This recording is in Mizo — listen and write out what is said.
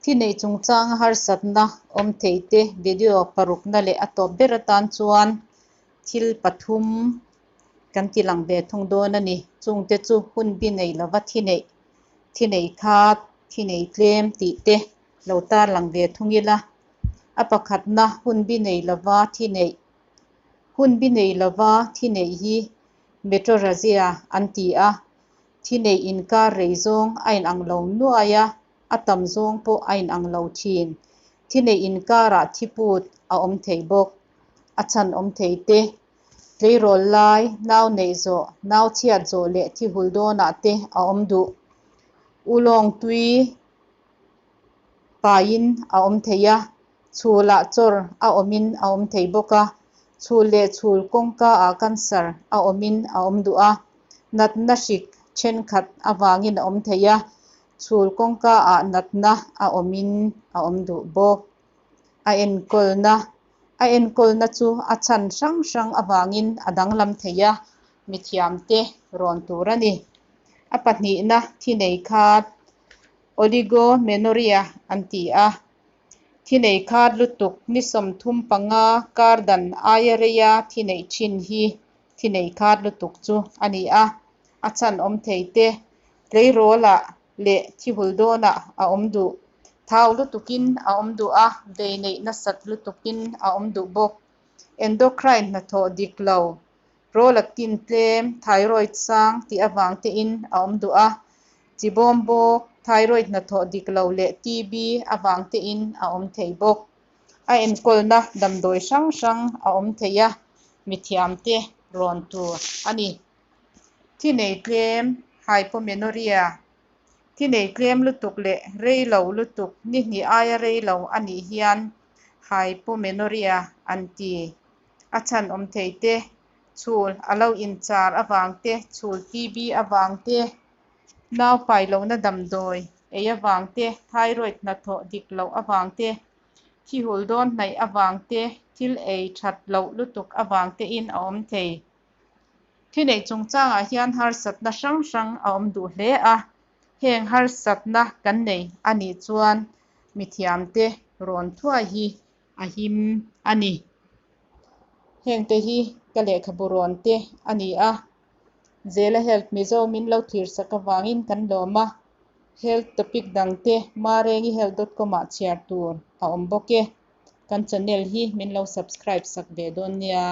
Thi neih chungchanga harsatna awm theite video parukna leh a tawp ber atan chuan thil pathum kan ti lang ve thung dawn a ni. Chungte chu hun bi nei lova thi neih, thi nei khat, thi nei tlem tih te lo tarlang ve thung ila. A pakhatna hun bi nei lova thi neih, hun bi nei lova thi neih hi metrorrhagia an ti a, thi neih inkar rei zawng a inang lo nuai a, a tam zawng pawh a inang lo thin. Thi neih inkarah thi put a awm thei bawk. A chhan awm thei te, tleirawl lai, nau neih zawh, nau chhiat zawh leh thi hul dawnah te a awm duh. Ulawng tui paiin a awm thei a, chhulah chawr a awmin a awm thei bawk a, chhul leh chhul kawngka ah cancer a awmin a awm duh a, natna hrik thenkhat avangin a awm thei a, chhul kawngka ah natna a awmin a awm duh bawk. A enkawlna A enkawlna chu a chhan hrang hrang avangin a danglam thei a, mithiamte rawn tur a ni. A pahnihna thi nei khat Oligomenorrhea an ti a. Thi nei khat lutuk ni 35 kar dan aia reia thi neih thin hi thi nei khat lutuk chu a ni a. A chhan awm thei te, tleirawlah leh thi hul dawnah a awm duh. Thau lutukin a awm duh a, vei neih nasat lutukin a awm duh bawk. Endocrine hnathawh dik lo, prolactin tlem, thyroid sang tih avang tein a awm duh a, chi bawm bawk, thyroid hnathawh dik lo leh TB avang tein a awm thei bawk. A enkawlna damdawi hrang hrang a awm thei a, mithiamte rawn tur a ni. Thi nei tlem, hypomenorrhea, Thi nei tlem lutuk leh rei lo lutuk ni hnih aia rei lo a nih hian hypomenorrhea an ti. A chhan awm thei te, chhul a lo inchar avang te, chhul TB avang te, nau pai lohna damdawi ei avang te, thyroid hnathawh dik loh avang te, thi hul dawn hnaih avang te, thil ei that loh lutuk avang tein a awm thei. Thi neih chungchangah hian harsatna hrang hrang a awm duh hle a, heng harsatna kan nei a nih chuan mithiamte rawn thuai hi a him a ni. Hengte hi ka lehkhabu rawn te a ni a, Zela Health Mizo min lo thlirsak avangin kan lawm a, health topic dangte marengihealth dot com ah chhiar tur a awm bawk e. Kan channel hi min lo subscribe sak ve dawn nia.